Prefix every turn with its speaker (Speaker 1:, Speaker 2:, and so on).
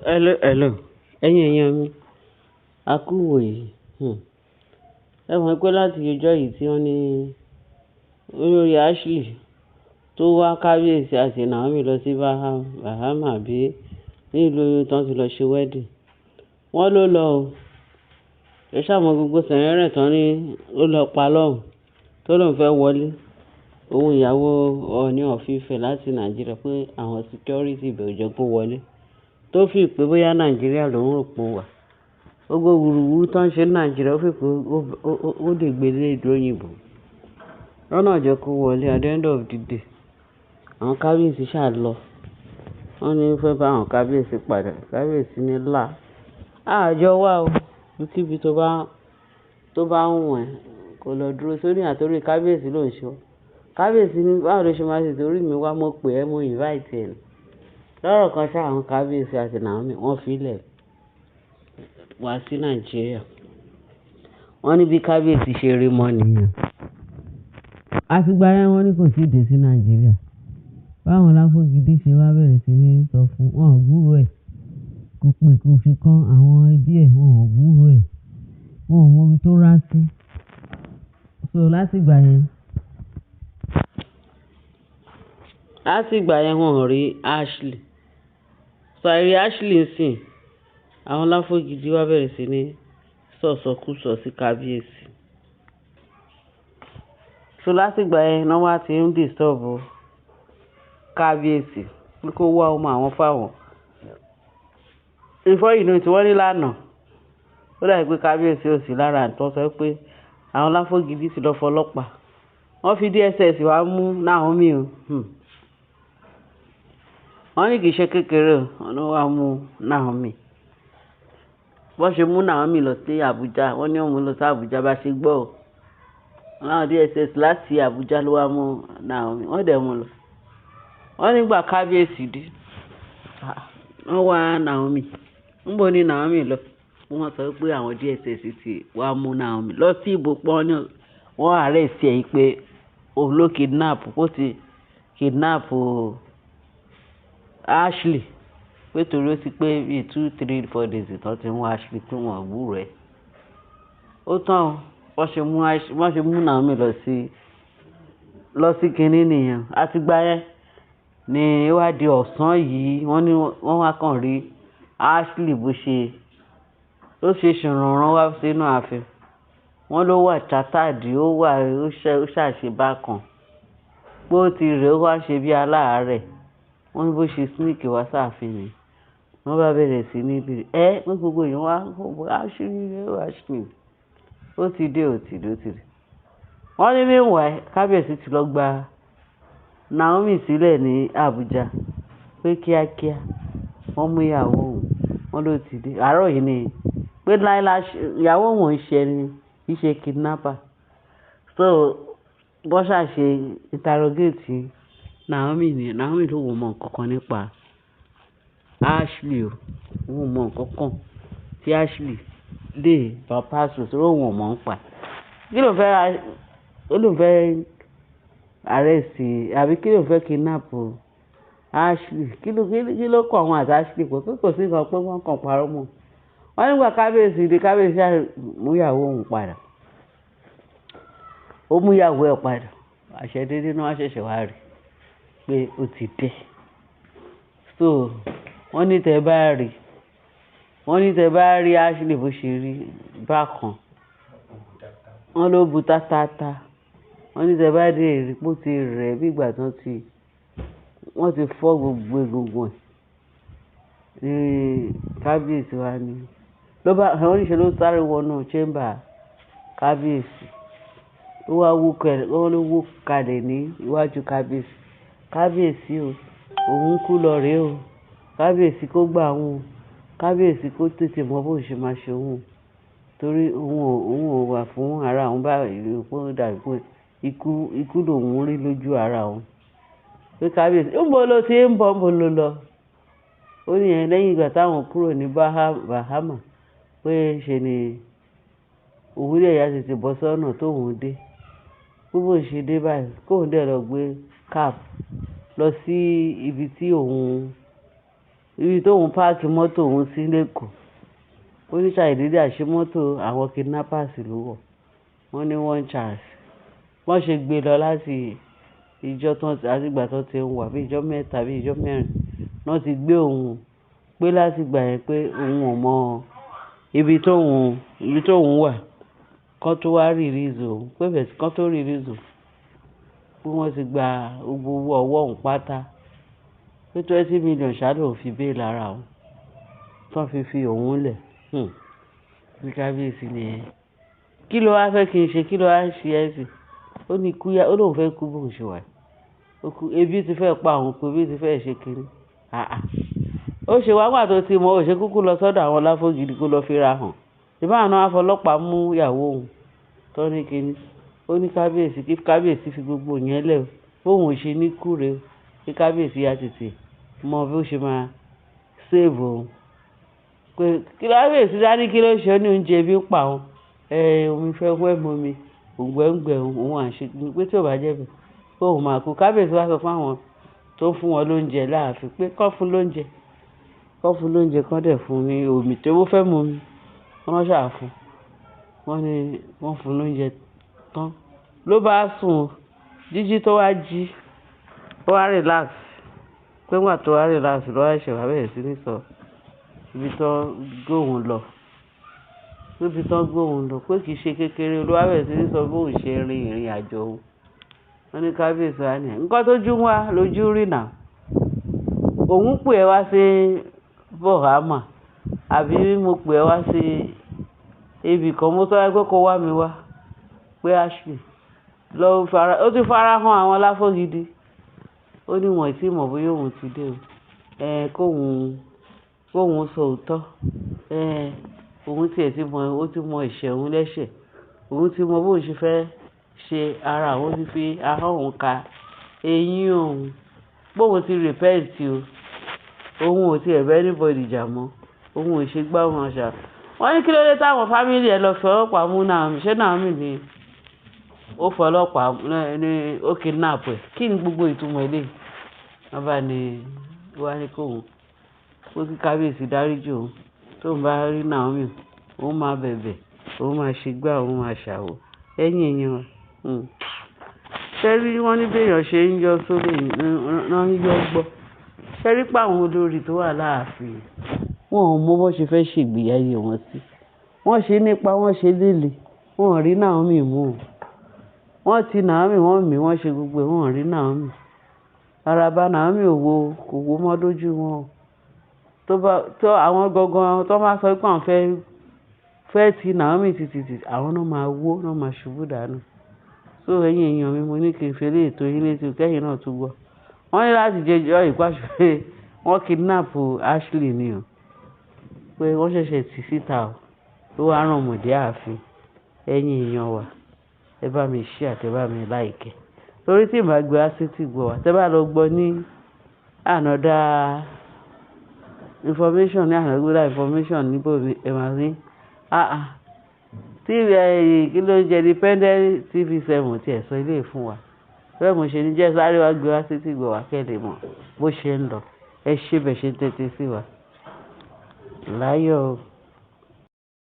Speaker 1: Hello, hello. Ẹ̀yin èèyàn mi, a kú ìwòyí. Ẹ mọ̀ pé láti ọjọ́ yìí tí wọ́n ní olórí Ashley tó wá Kábíyèsí àti Naomi lọ sí Bahama bí nílùú tó ti lọ ṣe wedding. Wọ́n ló lọ o. Ẹ ṣá mọ gbogbo sẹ̀rẹ̀rẹ̀ tán ní ó lọ pa lọ́hùn tó lóun fẹ́ wọlé. Òun ìyàwó Ọọ̀ni of Ifẹ̀ láti Nàìjíríà pé àwọn security ibẹ̀ ò jẹ́ kó wọlé. Tó fi pé bóyá Nàìjíríà ló ń rò pé ó wà. Gbogbo wùrúwúru tó ń ṣe ní Nàìjíríà ó fi pé ó lè gbé dé ìlú òyìnbó. Wọ́n náà jẹ́ kó wọlé at the end of the day. Àwọn Kábíyèsí ṣá lọ. Wọ́n ní ó fẹ́ bá àwọn Kábíyèsí padà. Kábíyèsí ní là. A jọ wá o. Ibikíbi tó bá wù ẹ́ kó lọ dúró sórí àtorí Kábíyèsí ló ń ṣe wá. Kábíyèsí ní báwo ló ṣe máa ṣe torí mi wá, mo pè ẹ́, mo invite ẹ. Lọ́rọ̀ kan ṣá àwọn Kábíyèsí àti Naomi wọ́n fi lẹ̀ wá sí Nàìjíríà. Wọ́n ní bí Kábíyèsí ṣe rí mọ́ nìyẹn. Àti ìgbà yẹn wọ́n ní kò tíì dé sí Nàìjíríà. Báwọn Láfọ́gidi ṣe wá bẹ̀rẹ̀ sí ní sọ fún wọn ò gbúrò ẹ̀. Kò pé kò fi kan àwọn ẹbí ẹ̀, wọ́n ò gbúrò ẹ̀. Wọn ò mọ ibi tó rá sí. So láti ìgbà yẹn wọ́n ò rí Ashley. So àìrí Ashley ńsìn, àwọn Láfọ́gidi wá bẹ̀rẹ̀ sí ní sọ̀sọkúsọ sí Kábíyèsí. So láti ìgbà yẹn ni wọ́n wá tí ń disturb Kábíyèsí pé kó wá ọmọ àwọn fáwọn. Before you know it, wọ́n ní lánàá. Ó dàbí pé Kábíyèsí ò sí lára àǹtọ́ sọ pé àwọn Láfọ́gidi ti lọ fọlọ́pàá. Wọ́n fi DSS wá mú Naomi o. Wọ́n ní kì í ṣe kékeré o. Wọ́n ní wọ́n wá mú Naomi. Bọ́n ṣe mú Naomi lọ sí Abuja, wọ́n ní wọ́n mú lọ sí Abuja bá ṣe gbọ́ o. Àwọn DSS láti Abuja ló wá mú Naomi, wọ́n dẹ̀ mú lọ. Wọ́n nígbà kábíyèsí dé, wọ́n wá Naomi. Níbo ni Naomi lọ? Wọ́n sọ pé àwọn DSS ti wá mú Naomi lọ sí ibo pọ́n ní wọ́n arrest ẹ̀ pé òun ló kidnap, ó ti kidnap Ashley. Pé torí ó ti pé bí 2, 3, 4 days tí wọ́n ti ń wá Ashley tí wọ́n ò gbúrò ẹ̀. Ó tán o. Wọ́n ṣe mú Naomi lọ sí kinní nìyẹn. Àti ìgbà yẹn ni ó wá di ọ̀sán yìí, wọ́n ní wọ́n wá kàn rí Ashley bó ṣe, ó ṣe ṣìrànràn wá sínú ààfin. Wọ́n ló wà chattered, ó wà, ó ṣàṣe bákan. Pé ó ti rẹ̀ ó wá ṣe bí aláàárẹ̀. Wọ́n ní bó ṣe sneak wá sáàfin ni. Wọ́n bá bẹ̀rẹ̀ sí ní bèrè. Ẹ́, pé gbogbo èèyàn wá, Ashley, Ashley. Ó ti dé, ó ti dé, ó ti dé. Wọ́n ní meanwhile, kábíyèsí ti lọ gba Naomi sílẹ̀ ní Abuja pé kíákíá wọ́n mú ìyàwó òun. Wọ́n ló ti dé. Àárọ̀ yìí ni pé láíláí ìyàwó òun ń ṣe ẹni, kì í ṣe kidnapper. So bó ṣà ṣe interrogate Naomi ni, Naomi ló ò mọ nǹkan kan nípa Ashley o. Òun ò mọ nǹkan kan tí Ashley lè bá pass through torí òun ò mọ̀ ń pa. Kí ló fẹ́, ó lóun fẹ́ arrest àbí kí ló fẹ́ kidnap Ashley? Kí ló kọ àwọn àti Ashley pọ̀? Pé kò sí nǹkan pé wọ́n kàn parọ́ mọ́. Wọ́n nígbà kábíyèsí dé, kábíyèsí ṣá mú ìyàwó òun padà. Ó mú ìyàwó ẹ̀ padà. Àṣẹ dédé náà wá ṣẹ̀ṣẹ̀ wá rí pé ó ti dé. So wọ́n ní tẹ bá rí, wọ́n ní tẹ bá rí Ashley bó ṣe rí bákan. Wọ́n ló bu tátátá. Wọ́n ní tẹ bá dé rí pé ó ti rẹ̀ bí ìgbà tí wọ́n ti fọ́ gbogbo egungun ẹ̀. Ní kábíyèsí wa ni. Ló bá, wọ́n ní ṣe ló sáré wọnú chamber kábíyèsí. Ó wá wó kalẹ̀, wọ́n ló wó kalẹ̀ ní iwájú kábíyèsí. Kábíyèsí o, òun kú lọ rè o. Kábíyèsí kó gbà òun o. Kábíyèsí kó tètè mọ bó ṣe máa ṣe òun o. Torí òun ò wà fún ara òun báyìí pé ó dàbí pé ikú, ikú lòun rí lójú ara òun. Pé kábíyèsí, níbo lo ti ń bọ̀, níbo lo lọ? Ó ní ẹ lẹ́yìn ìgbà táwọn kúrò ní Bahama pé ṣe ni òun dẹ̀ ya tètè bọ́ sọ́nà tóun dé. Bí bó ṣe dé báyìí, kóun dẹ̀ lọ gbé cab lọ sí ibi tí òun, ibi tóun park mọ́tò òun sí l'Ékòó. Ó ní ṣàìdédé àṣé mọ́tò àwọn kidnappers ló wọ̀. Wọ́n ní one chance. Wọ́n ṣe gbé lọ láti ìjọ tán àti ìgbà tó ti ń wà bí ìjọ mẹ́ta bí ìjọ mẹ́rin. Wọ́n ti gbé òun pé láti ìgbà yẹn pé òun ò mọ ibi tóun wà. Kán tó wá release òun, pé bẹ́ẹ̀ tí kán tó release òun, pé wọ́n ti gba gbogbo owó ọwọ́ òun pátá. Pé 20 million ṣá lòun fi bail ara òun. Tán fi òun lẹ̀. Ní kábíyèsí ni ẹ. Kí ló wá fẹ́ kí n ṣe? Kí ló wá ṣe ẹ́ sí? Ó ní ikú yá, ó lóun fẹ́ kú bóun ṣe wà. Ó kú, ebi ti fẹ́ pa òun, pé ebi ti fẹ́ ṣe kíni. Àà. Ó ṣe wá gbà tó ti mọ̀, ó ṣe kúkú lọ sọ́dọ̀ àwọn Láfógìdì kó lọ fi ra hàn. Ṣé báwọn náà wá fọlọ́pàá mú ìyàwó òun tó ní kíni. Ó ní kábíyèsí kí kábíyèsí fi gbogbo ìyẹn lẹ̀ o. Bóun ò ṣe ní kú rè o. Kí kábíyèsí ya tètè mọ bí ó ṣe máa save òun. Pé kí kábíyèsí dá ní kí ló ṣe ó ní oúnjẹ ebi ń pa òun. Omi fẹ́ wẹ́ mọ́ mi, òǹgbẹ ń gbẹ òun, òun à ń ṣe pé tí ò bá jẹ́ bẹ́ẹ̀, pé òun máa kú. Kábíyèsí wá sọ fún àwọn tó ń fún wọn lóúnjẹ láàfin pé kó fún lóúnjẹ, kó fún lóúnjẹ kó dẹ̀ fún ní omi tí ó fẹ́ mu omi. Wọ́n ṣà fún. Wọ́n ní wọ́n fún lóúnjẹ tán. Ló bá sùn, jíjí tó wá jí, ó wá relax. Pé nígbà tó wá relax ló wá ṣẹ̀ wá bẹ̀rẹ̀ sí ní sọ ibi tó gbé òun lọ. Ibi tó gbé òun lọ pé kì í ṣe kékeré ló wá bẹ̀rẹ̀ sí ní sọ bó òun ṣe rin ìrìnàjò òun. Wọ́n ní kábíyèsí wá ní, "Nǹkan tó jú wá lójú rí now. Òun pè ẹ́ wá sí Bahama àbí mo pè ẹ́ wá sí ibì kan mo sọ pé kó wá mi wá." Pé Ashley lọ fara, ó ti fara hàn àwọn Láfógìdì. Ó ní wọ́n ì tí mọ̀ bóyá òun ti dé o. Kó òun sọ òótọ́. Òun tí ẹ ti mọ̀, ó ti mọ ìṣẹ́ òun lẹ́sẹ̀. Òun ti mọ bó ṣe fẹ́ ṣe ara òun ti fi ahọ́n òun ka eyín òun. Bóun ti repent o. Òun ò tí ẹ̀ bá anybody jà mọ́. Òun ò ṣe gbá wọn ṣà. Wọ́n ní kí ló dé táwọn family ẹ lọ fi ọlọ́pàá mú Naomi. Ṣé Naomi ni ó fọ ọlọ́pàá ní ó kidnap ẹ̀? Kí ni gbogbo ìtumọ̀ eléyìí? Wọ́n bá ní wá ní kó òun, pé kí kábíyèsí dáríjì òun. Tóun bá rí Naomi, òun máa bẹ̀bẹ̀, òun máa ṣe gbá, òun máa ṣàwò. Ẹ̀yin èèyàn wa. Ṣé rí wọ́n ní bí èèyàn ṣe ń yọ sórí náà ń yọ gbọ́. Ṣé rí pé àwọn olórí tó wà láàfin, wọ́n ò mọ bó ṣe fẹ́ ṣe ìgbé ayé wọn sí. Wọ́n ṣe nípa, wọ́n ṣe léle. Wọ́n ò rí Naomi mú o. Wọ́n ti Naomi, wọ́n mì, wọ́n ṣe gbogbo ẹ̀, wọ́n ò rí Naomi. Araba Naomi ò wo, kò wó mọ́ lójú wọn o. Tó bá, tó àwọn gangan tó máa sọ pé àwọn fẹ́, fẹ́ ti Naomi títí, àwọn náà máa wó, náà máa ṣubú dànù. So ẹ̀yin èèyàn mi, mo ní kí n fi eléyìí tó yín létí kẹ́yìn náà tún gbọ́. Wọ́n ní láti jẹ́ ọjọ́ ìpàṣẹ pé wọ́n kidnap Ashley ni o. Pé wọ́n ṣẹ̀ṣẹ̀ tì síta o. Ó wá rán ọmọdé ààfin. Ẹ̀yin èèyàn wa, ẹ bá mi share, ẹ bá mi like. Torí tí ń bá gbé wá sí tí gbọ́ wa, tẹ bá lọ gbọ́ ní another information ní another information níbò mi, ẹ máa ní, "Àáà, TV kí ló ń jẹ Independent TV7 tí ẹ sọ eléyìí fún wa." Bẹ́ẹ̀ mo ṣe ní jẹ́ sáré wá gbé wá sí tí gbọ́ wa kí ẹ lè mọ̀ bó ṣe ń lọ. Ẹ ṣé bẹ́ẹ̀ ṣe ń tẹ́tí sí wa. Láyọ̀ o.